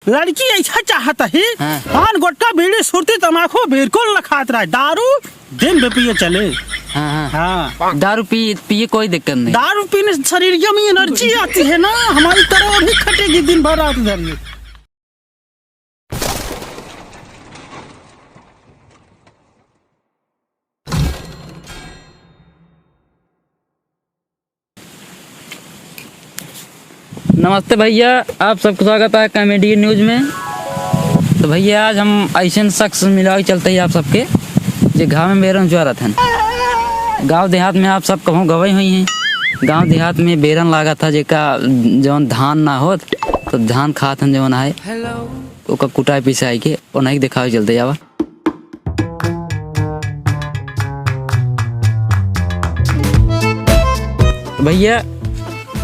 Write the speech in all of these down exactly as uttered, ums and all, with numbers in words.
लड़की ऐसा चाहत ही, हाँ। पान, गुटखा, बीड़ी, सुरती, तमाकू बिल्कुल न खात रहे, दारू दिन भर पिए चले। हाँ, हाँ। हाँ। दारू पी-, पिए कोई दिक्कत नहीं। दारू पीने से शरीर में एनर्जी आती है ना, हमारी तरह अभी खटेगी दिन भर रात धर ये। नमस्ते भैया, आप सबको स्वागत है कॉमेडी न्यूज में। तो भैया, आज हम ऐसे शख्स मिलावे चलते ही आप सबके, जे घाम में बेरन उचारत हन। गांव देहात में आप सब कहूँ गवे हुई हैं, गांव देहात में बेरन लागत था, जेका जौन धान ना होत तो धान खात हन जौन आए, ओका कुटाए पिसाए के ओनही के देखावे चलते जावा। भैया,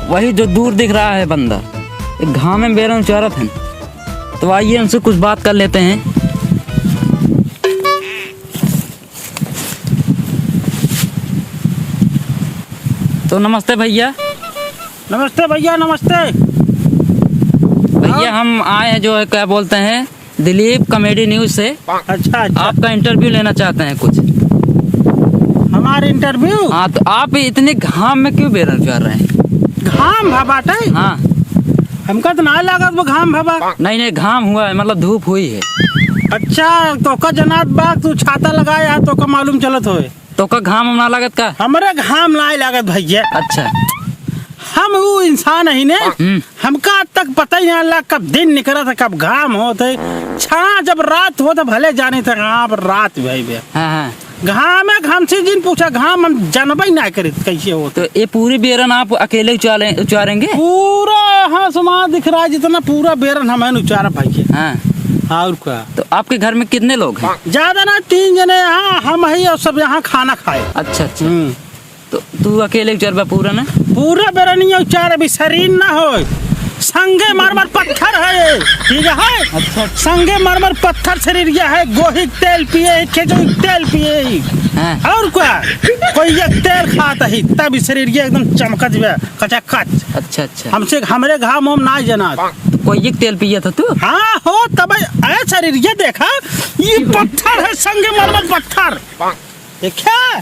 वही जो दूर दिख रहा है बंदा, एक घाम में बेरन उचारत है, तो आइए उनसे कुछ बात कर लेते हैं। तो नमस्ते भैया। नमस्ते भैया, नमस्ते। भैया, हाँ। हम आए हैं, जो है, क्या बोलते हैं, दिलीप कॉमेडी न्यूज से। अच्छा, अच्छा। आपका इंटरव्यू लेना चाहते हैं कुछ। हमारे इंटरव्यू? हाँ, तो आप इतने घाम में क्यों बेरन उचार रहे हैं? घाम भा बाटे? हाँ। हमका तो ना लागत वो घाम भा बा। नहीं, नहीं, घाम हुआ है, मतलब धूप हुई है। अच्छा, तोका जनात बा, तू छाता लगाए है, तोका मालूम चलत होए। तोका घाम ना लागत का? हमरे घाम ना लागत भैया। अच्छा। हम ऊ इंसान ही ने, हम्म। हमका आज तक पता ही ना लगा कब दिन निकलत है, कब घाम होत है। छाँह जब रात होत है, भले जाने तक, हाँ, अब रात भई बे। हाँ, हाँ। घाम है, घाम से जिन पूछा, घाम हम जानबे ही ना करित कैसे होत है। तो ये पूरी बेरन आप अकेले उचारे-, उचारेंगे? पूरा, हाँ, समाज दिख रहा है जितना, पूरा बेरन हम उचारा भैया। हाँ। और का? तो आपके घर में कितने लोग हैं? ज्यादा ना, तीन जने यहाँ, हम ही और सब यहाँ खाना खाए। अच्छा, अच्छा। हम्म। तो तू अकेले उचरबा पूरा ना? पूरा बेरनिया उचार, अभी शरीर ना होए। संगे मरमर पत्थर है, ठीक है? अच्छा, अच्छा। संगे मरमर पत्थर शरीर यह है, गोही के तेल पिए, खेजूर के तेल पिए। हाँ। और का? कोई एक तेल खात ही, तब शरीर ये एकदम चमकत बा, कचाकच। अच्छा, अच्छा। हमसे, हमरे घाम हम ना जना। तो कोई एक तेल पिए था तू? हाँ हो, तब अरे शरीर ये देखा, ये पत्थर है, संगे मरमर पत्थर। देखा?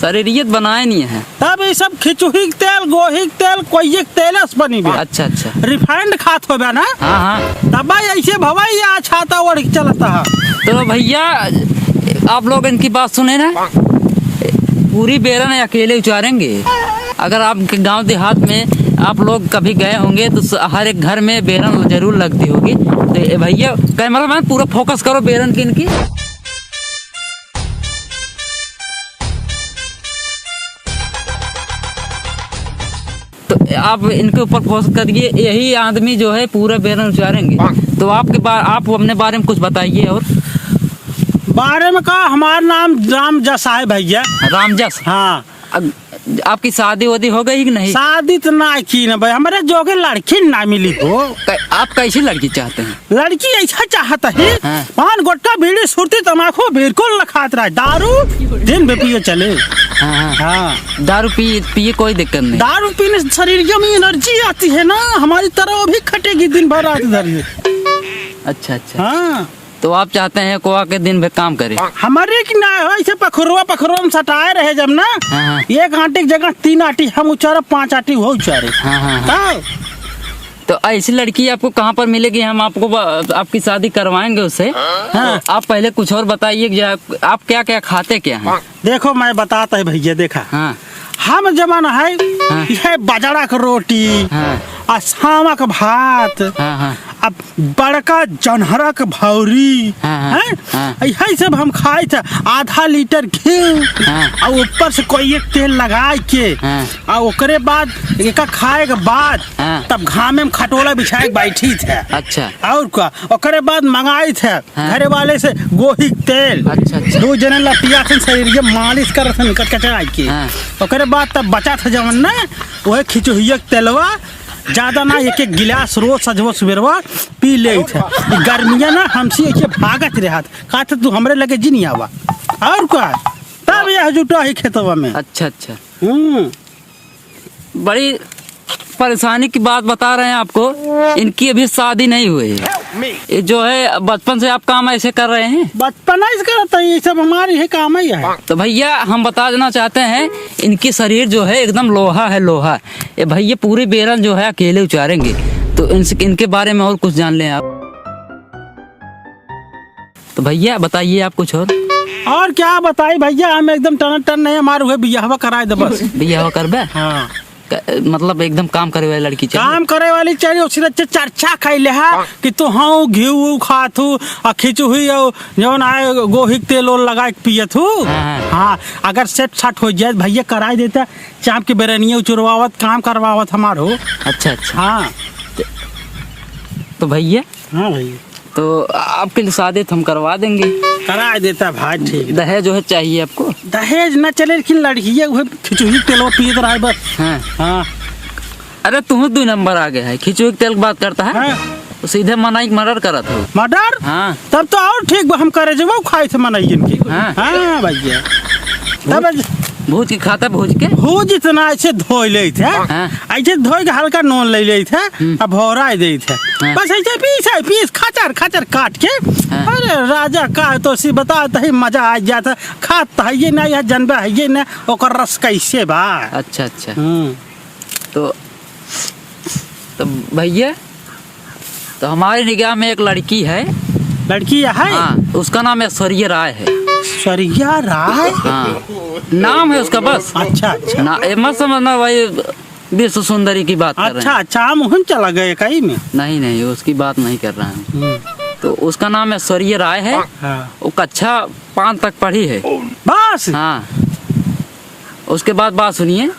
शरीरियत बनाए नहीं है। तब ये सब खिचुही के तेल, गोही के तेल, कोई एक तेल से बनी बे। अच्छा, अच्छा। Refined खात होबे ना? हाँ, हाँ। तब भाई ऐसे भवाई आ छाता ओढ़ के चलता है। तो भैया, आप लोग इनकी बात सुने ना, पूरी बेरन अकेले उचारेंगे। अगर आपके गांव देहात में आप लोग कभी गए होंगे तो स-, हर एक घर में बेरन जरूर लगती होगी। तो ए भैया, कैमरामैन पूरा focus करो बेरन की इनकी। तो आप इनके ऊपर focus करिए, यही आदमी जो है पूरा बेरन उचारेंगे। तो आपके बा-, आप अपने बारे में कुछ बताइए। और बारे में का, हमार नाम रामजस है भैया। रामजस? हाँ। अब आपकी शादी वादी हो गई कि नहीं? शादी तो ना की ना भाई, हमरे जोगे लड़की ना मिली हो। कै-, आप कैसी लड़की चाहते हैं? लड़की ऐसा चाहता है, हाँ। पान, गुटखा, बीड़ी, सुरती, तमाकू बिल्कुल न खात रहे, दारू दिन भर पिए चले। हाँ, हाँ। हाँ। दारू पी-, पिए कोई दिक्कत नहीं। दारू पीने से शरीर में energy आती है ना, हमारी तरह अभी खटेगी दिन भर रात धर ये। अच्छा, अच्छा। हाँ। तो आप चाहते हैं कोआ के दिन भर काम करे? हमारे की ना हो, ऐसे पखुरवा, पखुरवा में सटाए रहे जब ना, हाँ, हाँ। एक आटी की जगह तीन आटी हम उचारे, पाँच आटी वो उचारे। हाँ, हाँ, हाँ। हाँ। तो ऐसी लड़की आपको कहाँ पर मिलेगी? हम आपको ब-, आपकी शादी करवाएंगे उससे। हाँ। तो आप पहले कुछ और बताइए कि आप क्या क्या खाते क्या हैं? देखो, मैं बताता है भैया, देखा। हाँ। हम जमाना है, हाँ। यह बजड़ा के रोटी, हाँ। आ सामा के भात, हाँ, हाँ। अब बड़का जनहरा के भौरी, हाँ, हाँ, हैं? हाँ। यही सब हम खाई थे, आधा लीटर घी, हाँ। आ ऊपर से कोई एक तेल लगाए के, हाँ। आ ओकरे बाद एका खाए के बाद, हाँ। तब घामे में खटोला बिछाए के बैठी थे। अच्छा। और का, ओकरे बाद मंगाई थे हाँ। घरे वाले से गोही के तेल, अच्छा, अच्छा। दो जने लटिया से शरीर के मालिश करत हन कचकचाई के। हाँ। ओकरे बाद तब बचा था जवन ना, वह खिचुहिया के तेलवा, ज्यादा ना, एक एक गिलास रोज सजवा सुबेरवा पी ले थे। ई गर्मिया ना हमसे ऐसे भागत रहत, कहते तू हमरे लगे जिन आवा। और का, तब यह जुटा ही खेतवा में। अच्छा, अच्छा। हम्म। बड़ी परेशानी की बात बता रहे हैं आपको, इनकी अभी शादी नहीं हुई है। ये जो है, बचपन से आप काम ऐसे कर रहे हैं? बचपन से करत है, ये सब हमारी है काम ही है। तो भैया, हम बता देना चाहते हैं, इनकी शरीर जो है एकदम लोहा है, लोहा। ये भैया पूरी बेरन जो है अकेले उचारेंगे। तो इनसे, इनके बारे में और कुछ जान लें आप। तो भैया बताइए आप कुछ और। और क्या बताई भैया, हम एकदम टन टन नहीं, हमार उहे बियाहवा कराए दे बस। बियाहवा करबे? हाँ। क-, मतलब एकदम काम करे वाली लड़की चाहिए? काम करे वाली चाहिए, उससे अच्छे चर्चा कैले है कि तू हाँ घी ऊ खात हूँ, आ खिचुही और जौन आए गोही के तेल ओल लगा के पियत हूँ। हाँ, हाँ। हाँ, अगर सेट साट हो जाए भैया, कराए देता, चाप के बेरनिया उचुरवावत, काम करवावत हमार हो। अच्छा, अच्छा। हाँ। तो, तो भैया, हाँ भैया। तो आपके लिए शादी तो हम करवा देंगे। करा देता भाई, ठीक। दहेज वहेज चाहिए आपको? दहेज ना चले, लेकिन लड़किया उहे खिचुही तेलवा पियत रहे बस। हाँ। हाँ। अरे तू दो नंबर आ गया है, खिचुही के तेल की बात करता है। हाँ। तो सीधे मनई के मर्डर करत हो। मर्डर? हाँ। तब तो और ठीक बा, हम करे जब खाए थे मनई इनकी। हाँ। हाँ भैया। तब भूज, भूज के खाता, भूज के? भूज इतना ऐसे धोई लेत है। हाँ। ऐसे धोई के हल्का नून ले लेत है, हम्म। अब भौराई देत है। हाँ। बस ऐसे पीस है, पीस खचर खचर काट के। हाँ। अरे राजा का तो सी बता तही मजा आ जाता। खात तो है ये ना, यह जनबे है ये ना, ओकर रस कैसे बा। अच्छा, अच्छा। हम्म। तो, तो भैया, तो हमारी निगाह में एक लड़की है। लड़की है? हाँ, उसका नाम ऐश्वर्या राय है। ऐश्वर्या राय? हाँ, नाम है उसका बस। अच्छा, अच्छा। ना, ये मत समझना भाई, विश्व सुंदरी की बात कर रहे अच्छा, हैं। अच्छा, हम उहन चला गए कहीं में। नहीं, नहीं, उसकी बात नहीं कर रहा हूँ। हम्म। तो उसका नाम ऐश्वर्या राय है। हाँ। वो कक्षा पाँच तक पढ़ी है। बस? हाँ। उसके बाद बात सुनिए,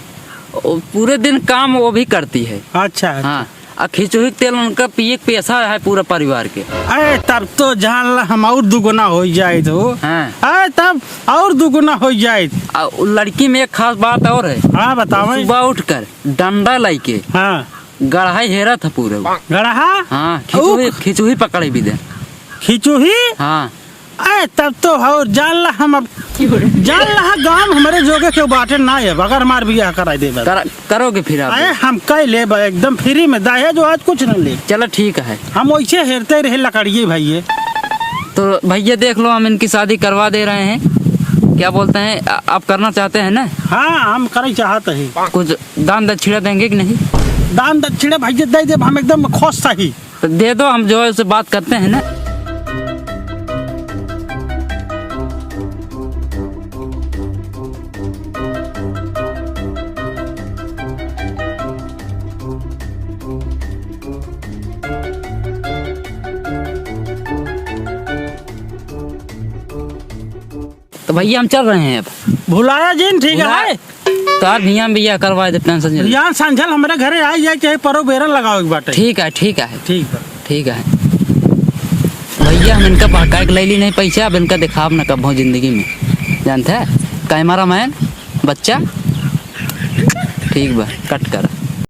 वो पूरे दिन काम वो भी करती है। अच्छा, अच्छा। हाँ, आ खिचुही के तेल उनका पिए के पेशा है पूरा परिवार के। अरे, तब तो जान ला हम और दुगुना हो जाइत हो। हाँ। अरे, तब और दुगुना हो जाइत। आ, उ लड़की में एक खास बात और है। हाँ, बताओ। सुबह उठकर डंडा लेके हाँ। गड़हा हेरत है पूरे। गड़हा? हाँ, खिचुही, उ खिचुही पकड़े भी दे। खिचुही? हाँ। अरे, तब तो हो, जान ला हम अब, जान ला गाँव में हमरे जोगे के बाटे ना है, अगर हमार बियाह कराई देबे। कर-, करोगे फिर आप? अरे, हम कई लेबे, एकदम फ्री में, दहेज वहेज कुछ न लेब। चलो, ठीक है। हम वैसे हेरते रहे लकड़िए भैया। तो भैया, देख लो, हम इनकी शादी करवा दे रहे हैं। क्या बोलते हैं, आ-, आप करना चाहते हैं ना? हाँ, हम करे चाहत ही। कुछ दान दक्षिणा देंगे कि नहीं? दान दक्षिणा भैया दे देब, हम एकदम खुश सही। तो दे दो, हम जो है उससे बात करते हैं ना। तो भैया हम चल रहे हैं अब। भुलाया जिन, ठीक भुला-, है। तार भियान बियाह करवा दे, टेंशन जिन। भियान संझल हमरे घरे आई जाए, चाहे परो बेरन लगावे के बाटे। ठीक है, ठीक है। ठीक बा। ठीक है। भैया हम इनका बहकाए के लैली नहीं पैसा, अब इनका दिखाब न कबहूँ जिंदगी में। जानते हैं? कैमरामैन, बच्चा, ठीक बा, कट कर।